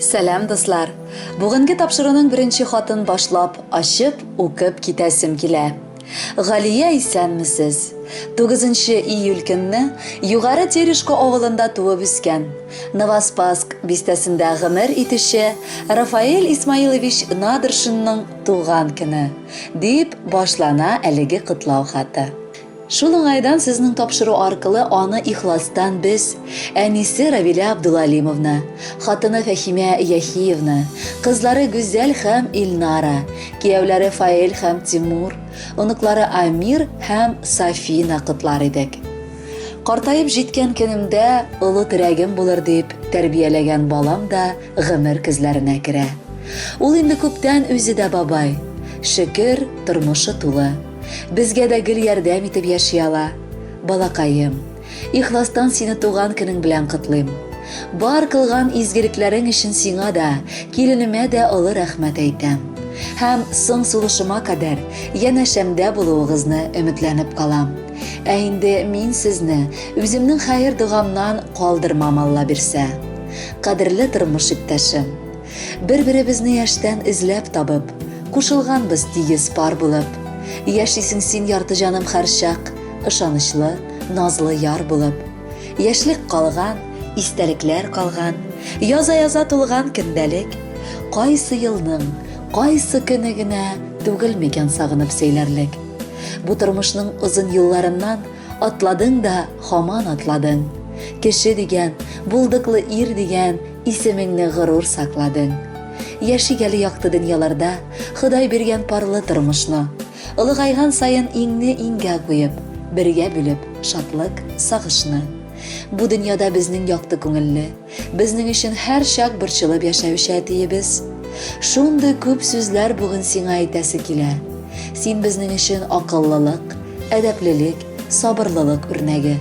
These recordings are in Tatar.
Сәлам, дуслар! Бүгенге тапшыруның беренче хатын башлап, ачып, укып китәсем килә. Галия, исәнмесез! 9 июль көнне Югары Терешко авылында туып үскән, Новоспасск бистәсендә гомер итүче Рафаэль Исмаилович Надршинның туган көне, дип башлана әлеге котлау хаты. Шул уңайдан сезнең тапшыру аркылы аны ихластан без, әнисе Равилә Абдулалимовна, хатыны Фәһимә Яхиевна, кызлары Гүзәл һәм Илнара, кияүләре Фаэль һәм Тимур, оныклары Амир һәм Сафина котлар идек. Картаеп җиткән көнемдә олы терәгем булыр дип тәрбияләгән балам да гомер көзләренә керә. Ул инде күптән үзе дә бабай. Шөкер, тормышы тулы. Безгә дә гел ярдәм итеп яши ала. Балакаем, ихластан сине туган көнең белән котлыйм. Бар кылган изгелекләрең өчен сиңа да, киленемә дә олы рәхмәт әйтәм. Һәм соң сулышыма кадәр янәшәмдә булуыгызны өметләнеп калам. Ә инде мин сезне үземнең хәер-догамнан калдырмам, Алла бирсә. Кадерле тормыш иптәшем! Бер-беребезне яшьтән эзләп табып, Кушылганбыз тигез пар булып. Яшисең син ярты җаным һәрчак, Ышанычлы, назлы яр булып. Яшьлек калган, истәлекләр калган, Яза-яза тулган көндәлек. Кайсы елның, кайсы көне генә Түгел микән сагынып сөйләрлек. Бу тормышның озын юлларыннан Атладың да һаман атладың. Кеше дигән, булдыклы ир дигән Исемеңне горур сакладың. Яшик әле якты дөньяларда, Ходай биргән парлы тормышны. Олыгайган саен иңне иңгә куеп, Бергә бүлеп шатлык, сагышны. Бу дөньяда безнең якты күңелле, Безнең өчен һәрчак борчылып яшәүче әтиебез. Шундый күп сүзләр бүген сиңа әйтәсе килә. Син безнең өчен акыллылык, әдәплелек, сабырлылык үрнәге.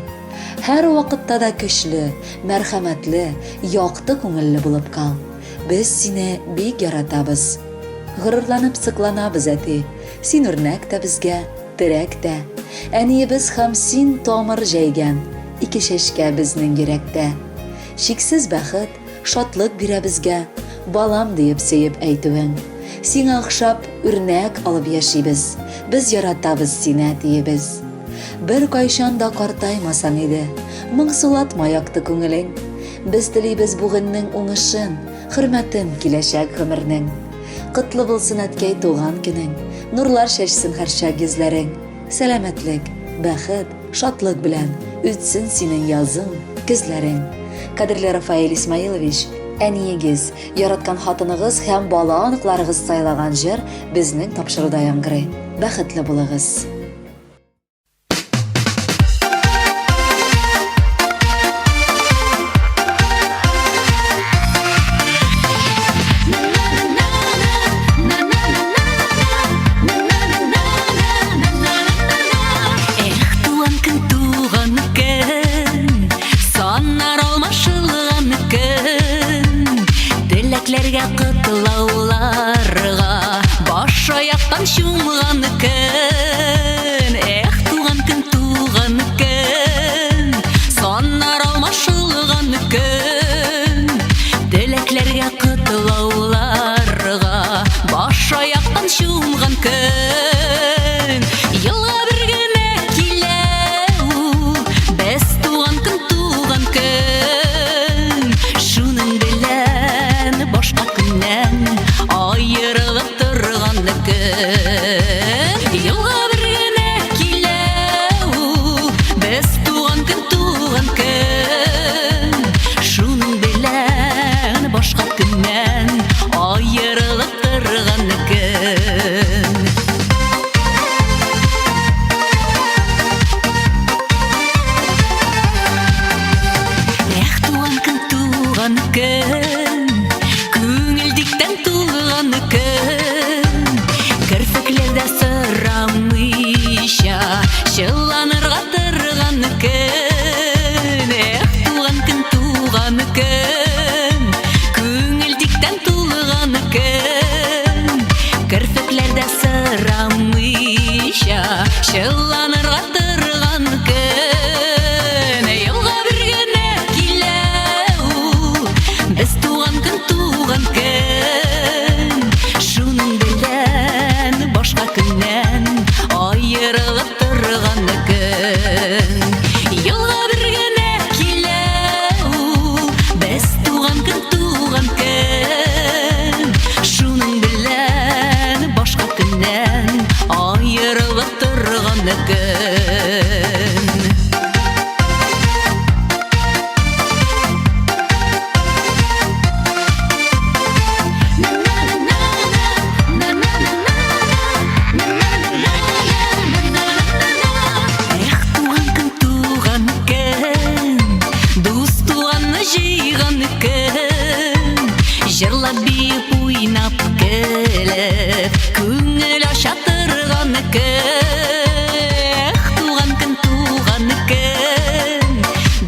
Һәрвакытта да көчле, мәрхәмәтле, якты күңелле булып кал. Без сине бик яратабыз. Горурланып сокланабыз, әти. Син үрнәк тә безгә, терәк тә. Әниебез һәм син тамыр җәйгән ике чәчкә безнең йөрәктә. Чиксез бәхет, шатлык бирә безгә, балам диеп сөеп әйтүең. Сиңа охшап, үрнәк алып яшибез, без яратабыз сине, әтиебез. Беркайчан да картаймасаң иде, моңсулатма якты күңелең. Без телибез бүгеннең уңышын, хөрмәтен киләчәк гомернең. Котлы булсын, әткәй, туган көнең, нурлар чәчсен һәрчак йөзләрең. Сәламәтлек, бәхет, шатлык белән үтсен синең язың, көзләрең. Кадерле Рафаэль Исмаилович, әниегез, яраткан хатыныгыз һәм бала-оныкларыгыз сайлаган җыр безнең тапшыруда яңгырый. Бәхетле булыгыз! Эх, туган көн, туган көн, саннар алмашылган көн. Теләкләргә котлауларга баш аяктан чумган көн. Эх, туган көн, туган көн, саннар алмашылган көн. Теләкләргә котлауларга баш аяктан чумган көн. Елга бер генә килә ул, без туган көн, туган көн. Шуның белән башка көннән аерылып торган көн. Елга бер генә килә ул, без туган көн, туган көн. Шуның белән башка көннән аерылып торган көн. Эх, туган көн, туган көн, күңел диктән тулган көн. Керфекләр туган көн. Эх, туган көн, туган көн, дус туганны җыйган көн. Җырлап, биеп, уйнап, көлеп, күңел ача торган көн. Эх, туган көн, туган көн,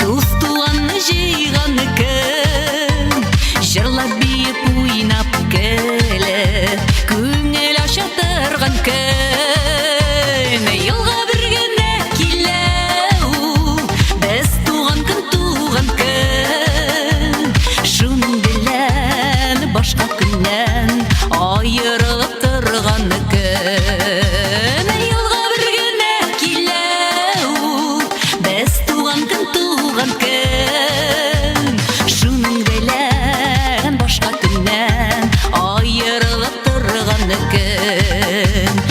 дус туганны җыйган көн. Җырлап, биеп, уйнап, көлеп, күңел ача торган көн. Елга бер генә килә ул, без туган көн, туган көн. Шуның белән башка көннән аерылып торган көн. Елга бер генә килә ул, без туган көн, туган көн. Шуның белән башка көннән аерылып торган көн.